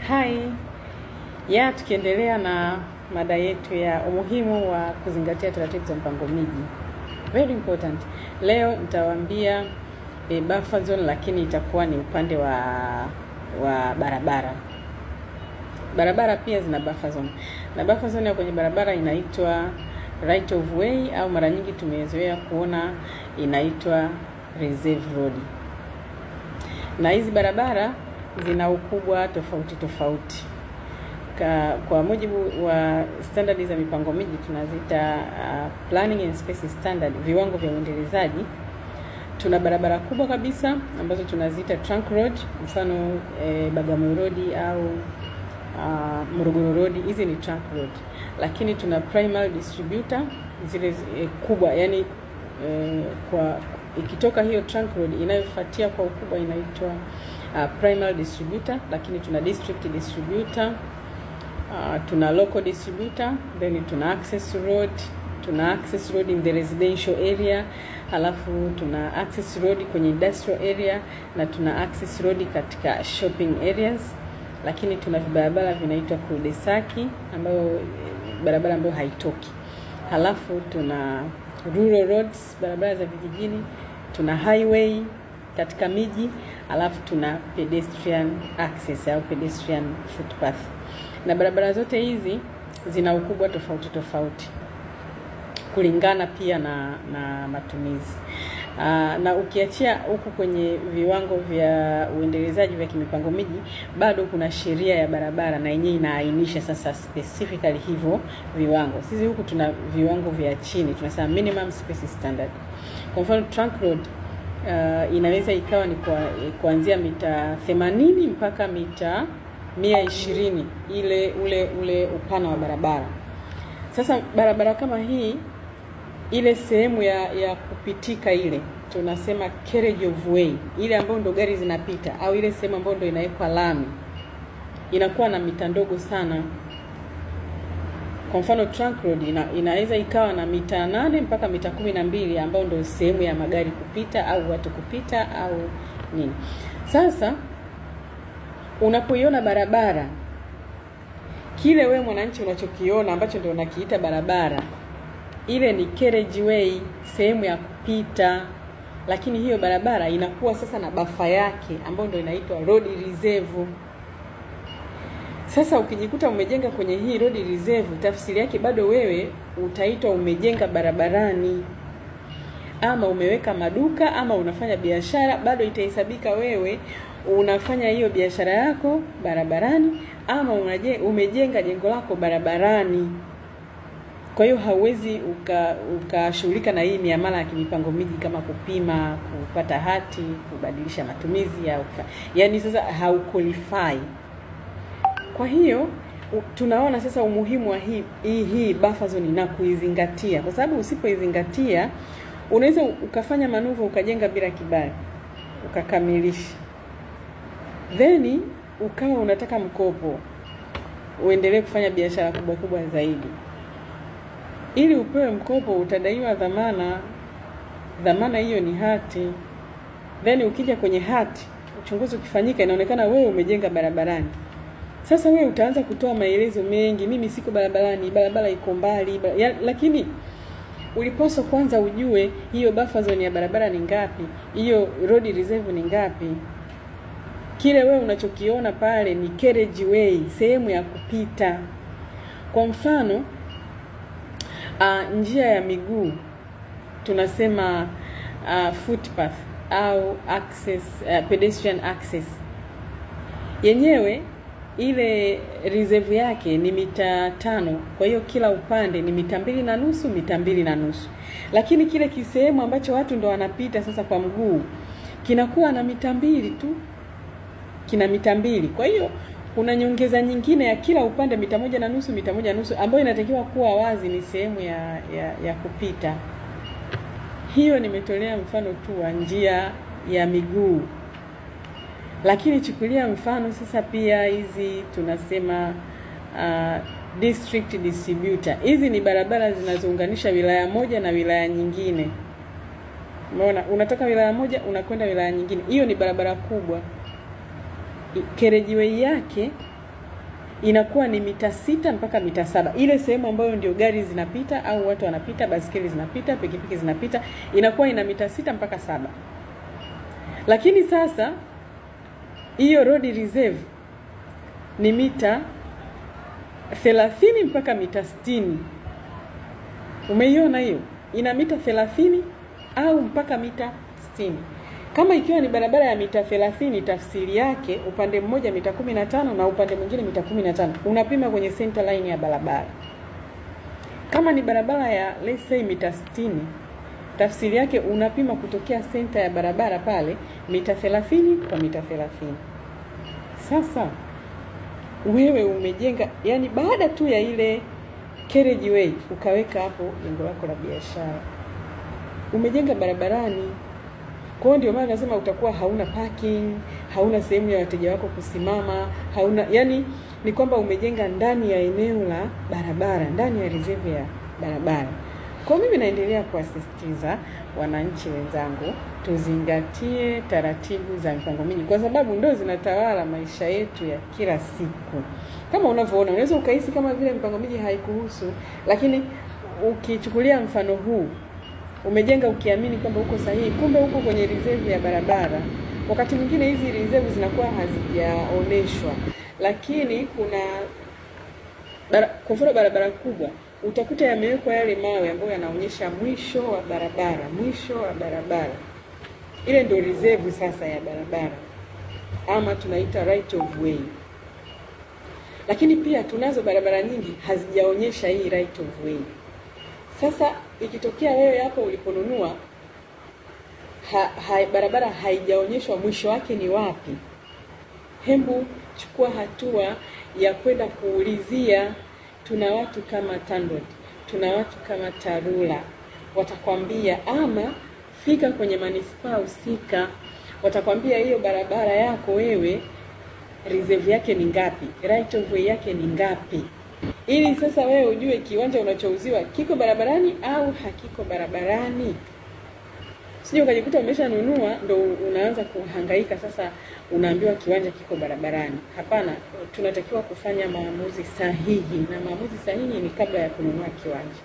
Hai ya, tukiendelea na mada yetu ya umuhimu wa kuzingatia taratibu za mpango miji, very important. Leo nitawaambia buffer zone, lakini itakuwa ni upande wa barabara. Barabara pia zina buffer zone, na buffer zone ya kwenye barabara inaitwa right of way, au mara nyingi tumezoea kuona inaitwa reserve road. Na hizi barabara zina ukubwa tofauti tofauti. Kwa mujibu wa standard za mipango miji tunaziita planning and space standard, viwango vya uendelezaji. Tuna barabara kubwa kabisa ambazo tunaziita trunk road, mfano Bagamoyo Road au Morogoro Road, hizi ni trunk road. Lakini tuna primary distributor zile kubwa, yani kwa ikitoka hiyo trunk road inayofuatia kwa ukubwa inaitwa primary distributor. Lakini tuna district distributor, tuna local distributor, then tuna access road, tuna access road in the residential area, halafu tuna access road kwenye industrial area na tuna access road katika shopping areas. Lakini tuna barabara vinaitwa cul-de-sac, ambayo barabara ambayo haitoki. Halafu tuna rural roads, barabara za vijijini, tuna highway katika miji, alafu tuna pedestrian access au pedestrian footpath. Na barabara zote hizi zina ukubwa tofauti tofauti kulingana pia na matumizi. Na ukiachia huku kwenye viwango vya uendelezaji vya kimipango miji, bado kuna sheria ya barabara na yenyewe inaainisha sasa specifically hivyo viwango. Sisi huku tuna viwango vya chini, tunasema minimum space standard. Kwa mfano trunk road inaweza ikawa ni kuanzia mita 80 mpaka mita 120, ile ule upana wa barabara. Sasa barabara kama hii, ile sehemu ya kupitika ile tunasema carriage of way, ile ambayo ndo gari zinapita au ile sehemu ambayo ndo inawekwa lami, inakuwa na mita ndogo sana. Kwa mfano trunk road inaweza ikawa na mita 8 mpaka mita 12, ambayo ndo sehemu ya magari kupita au watu kupita au nini. Sasa unapoiona barabara, kile wewe mwananchi unachokiona ambacho ndio unakiita barabara, ile ni carriage way, sehemu ya kupita. Lakini hiyo barabara inakuwa sasa na bafa yake ambayo ndio inaitwa road reserve. Sasa ukijikuta umejenga kwenye hii road reserve, tafsiri yake bado wewe utaitwa umejenga barabarani, ama umeweka maduka, ama unafanya biashara, bado itahesabika wewe unafanya hiyo biashara yako barabarani, ama umejenga jengo lako barabarani. Kwa hiyo hauwezi ukashughulika na hii miamala ya kimipango miji kama kupima, kupata hati, kubadilisha matumizi au yani sasa hauqualify. Kwa hiyo tunaona sasa umuhimu wa hii buffer zone na kuizingatia, kwa sababu usipoizingatia unaweza ukafanya manuva ukajenga bila kibali, ukakamilisha, then ukawa unataka mkopo uendelee kufanya biashara kubwa kubwa zaidi. Ili upewe mkopo utadaiwa dhamana. Dhamana hiyo ni hati. Then ukija kwenye hati, uchunguzi ukifanyika inaonekana wewe umejenga barabarani. Sasa wewe utaanza kutoa maelezo mengi, mimi siko barabarani, barabara iko mbali, lakini ulipaswa kwanza ujue hiyo buffer zone ya barabara ni ngapi, hiyo road reserve ni ngapi. Kile wewe unachokiona pale ni carriage way, sehemu ya kupita. Kwa mfano njia ya miguu tunasema footpath au access, pedestrian access, yenyewe ile reserve yake ni mita 5. Kwa hiyo kila upande ni mita 2.5, mita 2.5. Lakini kile kisehemu ambacho watu ndo wanapita sasa kwa mguu kinakuwa na mita 2 tu, kina mita 2. Kwa hiyo kuna nyongeza nyingine ya kila upande mita 1.5, mita 1.5, ambayo inatakiwa kuwa wazi, ni sehemu ya kupita. Hiyo nimetolea mfano tu wa njia ya miguu. Lakini chukulia mfano sasa pia hizi tunasema district distributor. Hizi ni barabara zinazounganisha wilaya moja na wilaya nyingine. Umeona, unatoka wilaya moja unakwenda wilaya nyingine. Hiyo ni barabara kubwa. Carriageway yake inakuwa ni mita 6 mpaka mita 7. Ile sehemu ambayo ndio gari zinapita au watu wanapita, basikeli zinapita, pikipiki zinapita, inakuwa ina mita 6 mpaka 7. Lakini sasa hiyo road reserve ni mita 30 mpaka mita 60. Umeiona hiyo? Ina mita 30 au mpaka mita 60. Kama ikiwa ni barabara ya mita 30, tafsiri yake upande mmoja mita 15 na upande mwingine mita 15. Unapima kwenye center line ya barabara. Kama ni barabara ya let's say mita 60, tafsiri yake unapima kutokea center ya barabara pale mita 30 kwa mita 30. Sasa wewe umejenga, yani baada tu ya ile carriageway ukaweka hapo jengo lako la biashara, umejenga barabarani. Kwa hiyo ndio maana nasema utakuwa hauna parking, hauna sehemu ya wateja wako kusimama, hauna, yani ni kwamba umejenga ndani ya eneo la barabara, ndani ya reserve ya barabara. Kwa mimi naendelea kuasisitiza wananchi wenzangu tuzingatie taratibu za mipango miji, kwa sababu ndio zinatawala maisha yetu ya kila siku. Kama unavyoona, unaweza ukahisi kama vile mipango miji haikuhusu, lakini ukichukulia mfano huu, umejenga ukiamini kwamba uko sahihi, kumbe uko kwenye reserve ya barabara. Wakati mwingine hizi reserve zinakuwa hazijaoneshwa, lakini kuna kwa mfano barabara kubwa utakuta yamewekwa yale mawe ambayo yanaonyesha mwisho wa barabara, mwisho wa barabara. Ile ndio reserve sasa ya barabara, ama tunaita right of way. Lakini pia tunazo barabara nyingi hazijaonyesha hii right of way. Sasa ikitokea wewe hapo uliponunua barabara haijaonyeshwa mwisho wake ni wapi, hembu chukua hatua ya kwenda kuulizia. Tuna watu kama TANROADS, tuna watu kama TARURA, watakwambia, ama fika kwenye manispaa husika, watakwambia hiyo barabara yako wewe reserve yake ni ngapi, right of way yake ni ngapi, ili sasa wewe ujue kiwanja unachouziwa kiko barabarani au hakiko barabarani. Sio ukajikuta umeshanunua ndo unaanza kuhangaika sasa unaambiwa kiwanja kiko barabarani. Hapana, tunatakiwa kufanya maamuzi sahihi, na maamuzi sahihi ni kabla ya kununua kiwanja.